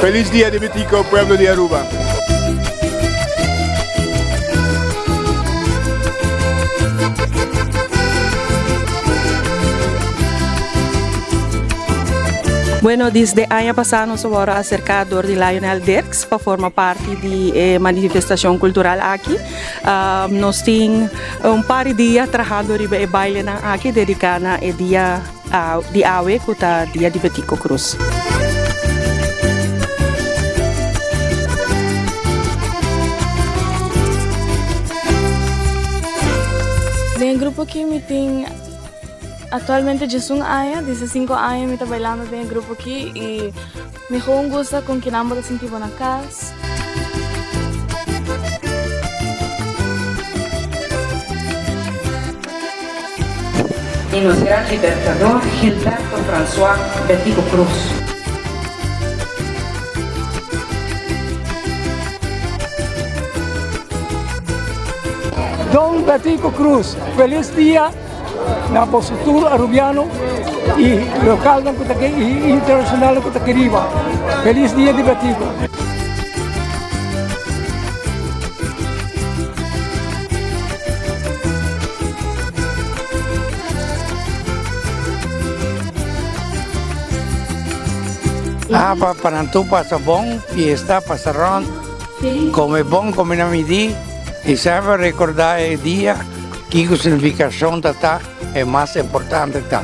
Feliz Dia di Betico pueblo di Aruba. Bueno, desde aña pasá nos a wòrdu aserká dor di Lionel Dirks pa forma parti di e manifestashon kultural aki. Nos tin un par di dia trahando riba e bailenan aki dediká na e dia di awe ku ta dia di Betico Cruz. Den e grupo aki mi tin actualmente diesun aña, diesesinco aña mi ta bailando den e grupo aki y mi gewoon gusta con kinan bo ta sinti bo na cas. Y nos gran libertador Gilberto Francois Betico Croes. Don Betico Croes, feliz dia na boso tur Arubiano y localnan cu ta aki y internacionalnan cu ta aki riba. Feliz dia di Betico. Ah, pa, pa nan tur pasa bon, fiesta, pasa rond, come bon, come na midi y semper recorda e dia, kico significacion ta ta, e mas importante ta.